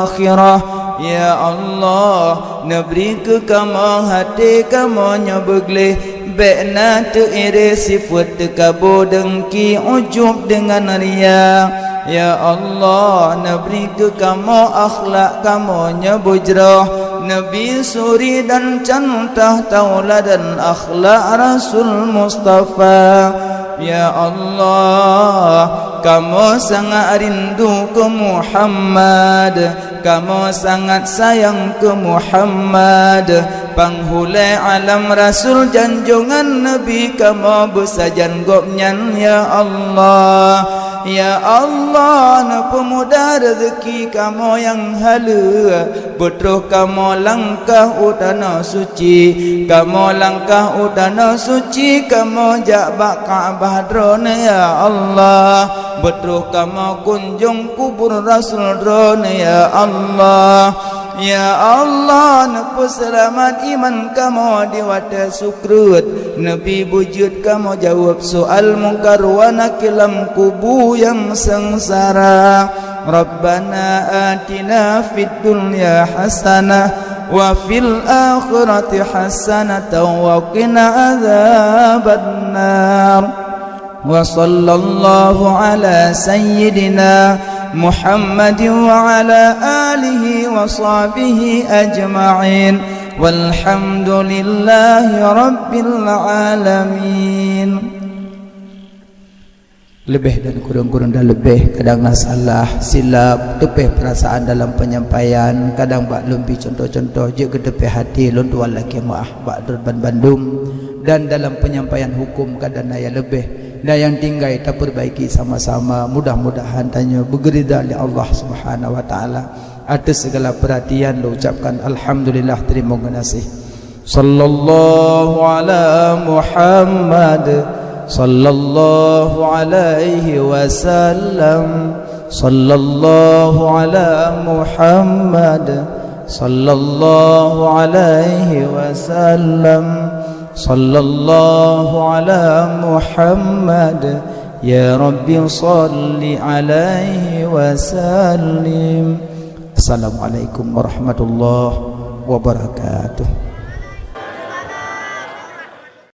akhirah. Ya Allah, neubri keu kamoe até kamoe nyoe beugleh, bèk na teuiré sifeuet teukabo, dengki, ujub deungon ria. Ya Allah, neubri keu kamoe akhlak kamoe nyang beujroh, neubi suri dan contoh tauladan akhlak Rasul Mustafa. Ya Allah, kamoe sangat rindu keu Muhammad, kamoe sangat sayang keu Muhammad, panghulée alam Rasul janjongan Nabi kamoe beusajan gobnyan, ya Allah. Ya Allah, neupeumudah rezeki kamoe nyang haleue, beutroh kamoe langkah u tanoh suci, kamoe langkah u tanoh suci, kamoe jak bak Ka'bah Droeneuh, ya Allah, beutroh kamoe kunjong kubur Rasul Droeneuh, ya Allah. Ya Allah, neupeuseulamat iman kamoe di watée sukruet, neubi beujeuet kamoe jaweueb soal Mungkar wa Nakir lam kubu nyang seungsara. Rabbana atina fid dunya hasanah wa fil akhirati hasanatan wa qina adzabannar. Wa sallallahu ala sayyidina Muhammadin wa ala alihi wa sahbihi ajma'in. Walhamdulillahi rabbil alamin. Leubeh dan kureueng-kureueng dan leubeh, kadang na salah, silap, teupeh peurasaan dalam peunyampaian, kadang bak lôn bi cuntoh-cuntoh, jeuet keu teupeh até, lôn tuan lakée meuáh bak droe banmandum. Dan dalam peunyampaian huköm kadang na nyang leubeh, na nyang tinggai tapeubaiki sama-sama. Mudah-mudahan tanyoe beugeurida lé Allah Subhanahu wa Taala. Atas segala perhatian, lôn ucapkan alhamdulillah, teurimong geunaséh. Sallallahu ala Muhammad, sallallahu alaihi wasallam, sallallahu ala Muhammad, sallallahu alaihi wasallam, sallallahu ala Muhammad, ya Rabbi salli alaihi wasallim. Assalamualaikum warahmatullahi wabarakatuh.